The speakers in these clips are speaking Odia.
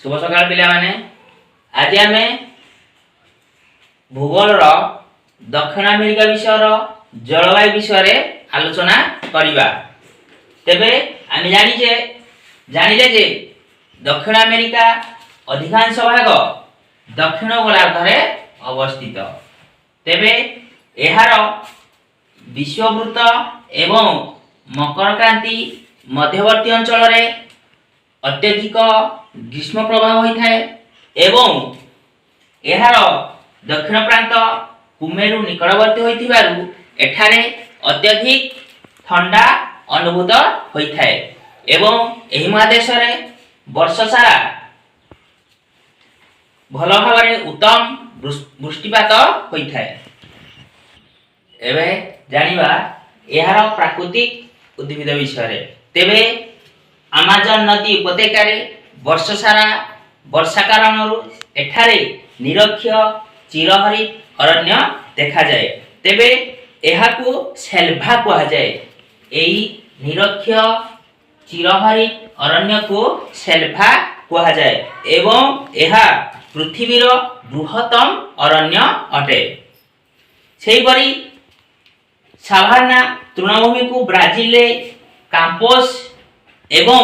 ଶୁଭ ସକାଳ ପିଲାମାନେ। ଆଜି ଆମେ ଭୂଗୋଳର ଦକ୍ଷିଣ ଆମେରିକା ବିଷୟର ଜଳବାୟୁ ବିଷୟରେ ଆଲୋଚନା କରିବା। ତେବେ ଆମେ ଜାଣିଲେ ଯେ ଦକ୍ଷିଣ ଆମେରିକା ଅଧିକାଂଶ ଭାଗ ଦକ୍ଷିଣ ଗୋଲାର୍ଦ୍ଧରେ ଅବସ୍ଥିତ। ତେବେ ଏହାର ବିଷୁବବୃତ୍ତ ଏବଂ ମକର କ୍ରାନ୍ତି ମଧ୍ୟବର୍ତ୍ତୀ ଅଞ୍ଚଳରେ ଅତ୍ୟଧିକ ଗ୍ରୀଷ୍ମ ପ୍ରବାହ ହୋଇଥାଏ ଏବଂ ଏହାର ଦକ୍ଷିଣ ପ୍ରାନ୍ତ କୁମେରୁ ନିକଟବର୍ତ୍ତୀ ହୋଇଥିବାରୁ ଏଠାରେ ଅତ୍ୟଧିକ ଥଣ୍ଡା ଅନୁଭୂତ ହୋଇଥାଏ ଏବଂ ଏହି ମହାଦେଶରେ ବର୍ଷ ସାରା ଭଲ ଭାବରେ ଉତ୍ତମ ବୃଷ୍ଟିପାତ ହୋଇଥାଏ। ଏବେ ଜାଣିବା ଏହାର ପ୍ରାକୃତିକ ଉଦ୍ଭିଦ ବିଷୟରେ। ତେବେ ଆମାଜନ ନଦୀ ଉପତ୍ୟକାରେ ବର୍ଷ ସାରା ବର୍ଷା କାରଣରୁ ଏଠାରେ ନିରକ୍ଷ ଚିରହରିତ ଅରଣ୍ୟ ଦେଖାଯାଏ। ତେବେ ଏହାକୁ ସେଲଭା କୁହାଯାଏ। ଏହି ନିରକ୍ଷ ଚିରହରିତ ଅରଣ୍ୟକୁ ସେଲଭା କୁହାଯାଏ ଏବଂ ଏହା ପୃଥିବୀର ବୃହତ୍ତମ ଅରଣ୍ୟ ଅଟେ। ସେହିପରି ସାଭାନା ତୃଣଭୂମିକୁ ବ୍ରାଜିଲରେ କାମ୍ପୋସ ଏବଂ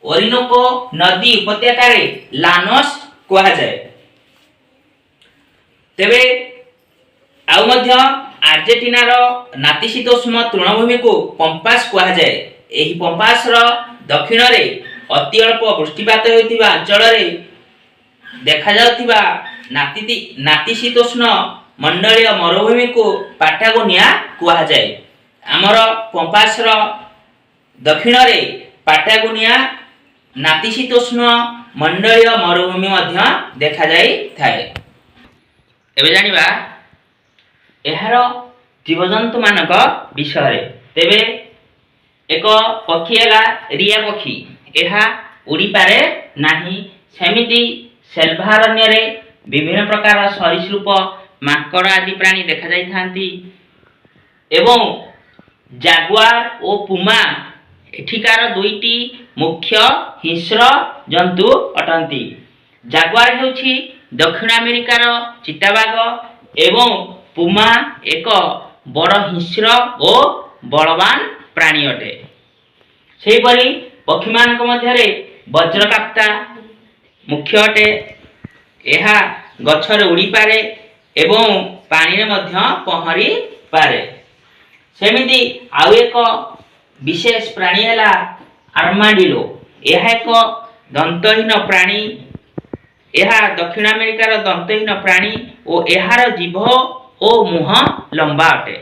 ଓରିନୋକୋ ନଦୀ ଉପତ୍ୟକାରେ ଲାନୋସ୍ କୁହାଯାଏ। ତେବେ ଆଉ ମଧ୍ୟ ଆର୍ଜେଣ୍ଟିନାର ନାତିଶୀତୋଷ୍ଣ ତୃଣଭୂମିକୁ ପମ୍ପାସ କୁହାଯାଏ। ଏହି ପମ୍ପାସର ଦକ୍ଷିଣରେ ଅତି ଅଳ୍ପ ବୃଷ୍ଟିପାତ ହେଉଥିବା ଅଞ୍ଚଳରେ ଦେଖାଯାଉଥିବା ନାତିଶୀତୋଷ୍ଣ ମଣ୍ଡଳୀୟ ମରୁଭୂମିକୁ ପାଟାଗୋନିଆ କୁହାଯାଏ। ଆମର ପମ୍ପାସର ଦକ୍ଷିଣରେ ପାଟାଗୋନିଆ ନାତିଶୀତୋଷ୍ଣ ମଣ୍ଡଳୀୟ ମରୁଭୂମି ମଧ୍ୟ ଦେଖାଯାଇଥାଏ। ଏବେ ଜାଣିବା ଏହାର ଜୀବଜନ୍ତୁମାନଙ୍କ ବିଷୟରେ। ତେବେ ଏକ ପକ୍ଷୀ ହେଲା ରିଆ ପକ୍ଷୀ। ଏହା ଉଡ଼ିପାରେ ନାହିଁ। ସେମିତି ସେଲଭାରଣ୍ୟରେ ବିଭିନ୍ନ ପ୍ରକାର ସରୀସୃପ, ମାଙ୍କଡ଼ ଆଦି ପ୍ରାଣୀ ଦେଖାଯାଇଥାନ୍ତି ଏବଂ ଜାଗୁଆର ଓ ପୁମା ଏଠିକାର ଦୁଇଟି ମୁଖ୍ୟ ହିଂସ୍ର ଜନ୍ତୁ ଅଟନ୍ତି। ଜାଗୁଆର ହେଉଛି ଦକ୍ଷିଣ ଆମେରିକାର ଚିତାବାଘ ଏବଂ ପୁମା ଏକ ବଡ଼ ହିଂସ୍ର ଓ ବଳବାନ ପ୍ରାଣୀ ଅଟେ। ସେହିପରି ପକ୍ଷୀମାନଙ୍କ ମଧ୍ୟରେ ବଜ୍ରକାପ୍ତା ମୁଖ୍ୟ ଅଟେ। ଏହା ଗଛରେ ଉଡ଼ିପାରେ ଏବଂ ପାଣିରେ ମଧ୍ୟ ପହଁରି ପାରେ। ସେମିତି ଆଉ ଏକ ବିଶେଷ ପ୍ରାଣୀ ହେଲା ଆର୍ମାଡିଲୋ। ଏହା ଏକ ଦନ୍ତହୀନ ପ୍ରାଣୀ। ଏହା ଦକ୍ଷିଣ ଆମେରିକାର ଦନ୍ତହୀନ ପ୍ରାଣୀ ଓ ଏହାର ଜିଭ ଓ ମୁହଁ ଲମ୍ବା ଅଟେ।